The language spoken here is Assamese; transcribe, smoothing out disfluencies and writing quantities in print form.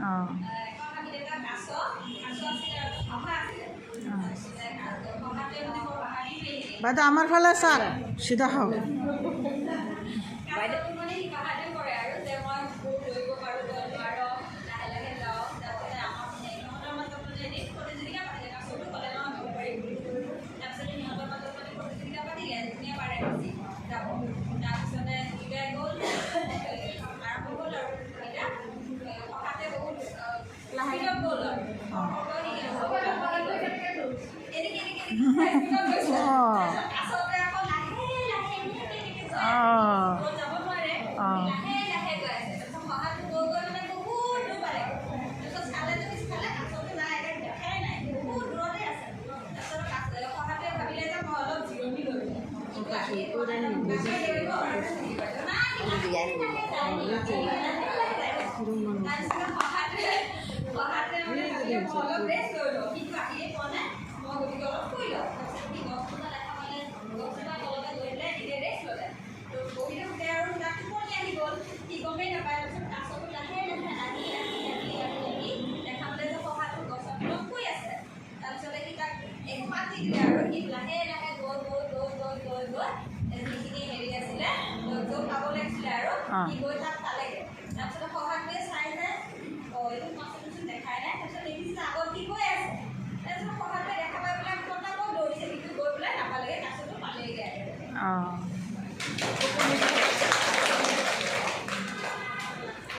অঁ। এখন হাবিত এটা কাছ কাছ আছিলে আৰু শহা আছিলে। অঁ। তাৰপিছতে শহাটোৱে মানে বৰ বাহাদুৰি মাৰি থাকে। বাইদেউ, আমাৰ ফালে চাওক, চিধা হওক। কাছটো মানে সি বাহাদুৰি কৰে আৰু যে মই বহুত দৌৰিব পাৰোঁ, তই নোৱাৰ, লাহে লাহে যাওঁ। তাৰপিছতে আমাৰ সিহঁতৰ মাজত মানে এদিন প্ৰতিযোগিতা পাতিলে। কাছটো ক'লে ন মই পাৰিম বুলি। তাৰপিছতে সিহঁতৰ মাজত মানে প্ৰতিযোগিতা পাতিলে, যোনে পাৰে বেছি যাব। তাৰপিছতে দুয়োটাই গ'ল, আৰম্ভ হ'ল আৰু প্ৰতিযোগিতা। শহাটোৱে বহুত স্পীডত গ'ল আৰু এনেকে এনেকে এনেকে স্পীডত গৈছে। তাৰপিছত কাছটোৱে আকৌ লাহে লাহে এনেকে এনেকে গৈ আছে। দূৰত যাব নোৱাৰে। লাহে লাহে গৈ আছে। তাৰপিছত শহাটো গৈ গৈ মানে বহুত দূৰ পালেগৈ। তাৰপিছত চালে যে পিছফালে কাছটো নাই, তাক দেখাই নাই, বহুত দূৰতে আছে। তাৰপিছত শহাটোৱে ভাবিলে যে মই অলপ জিৰণি লৈ লওঁ। কিন্তু আহিয়ে পোৱা নাই, কাছই দৌৰিব আৰু নাই, লাহে লাহে যায়, লাহে লাহে যায়। তাৰপিছত শহাটোৱে মানে ভাবিলে মই অলপ ৰেষ্ট লৈ লওঁ, কিন্তু আহিয়ে পোৱা নাই মই, গতিকে অলপ শুই লওঁ। তাৰপিছত সি গছজোপা দেখা পালে, গছজোপা তলতে গৈ পেলাই এনেকৈ ৰেষ্ট ল'লে। তো বহি থাকোঁতে আৰু তাক টোপনি আহি গ'ল, সি গমেই নাপায়। তাৰপিছত কাছটো লাহে লাহে আহি আহি আহি আহি আহি দেখা পালে যে শহাটো গছৰ তলত শুই আছে। তাৰপিছতে সি তাক একো মাত নিদিলে আৰু সি লাহে লাহে গৈ গৈ গৈ গৈ গৈ গৈ যিখিনি হেৰি আছিলে, য'ত পাব লাগিছিলে আৰু সি গৈ তাত পালেগৈ। তাৰপিছতে শহাটোৱে চাই যে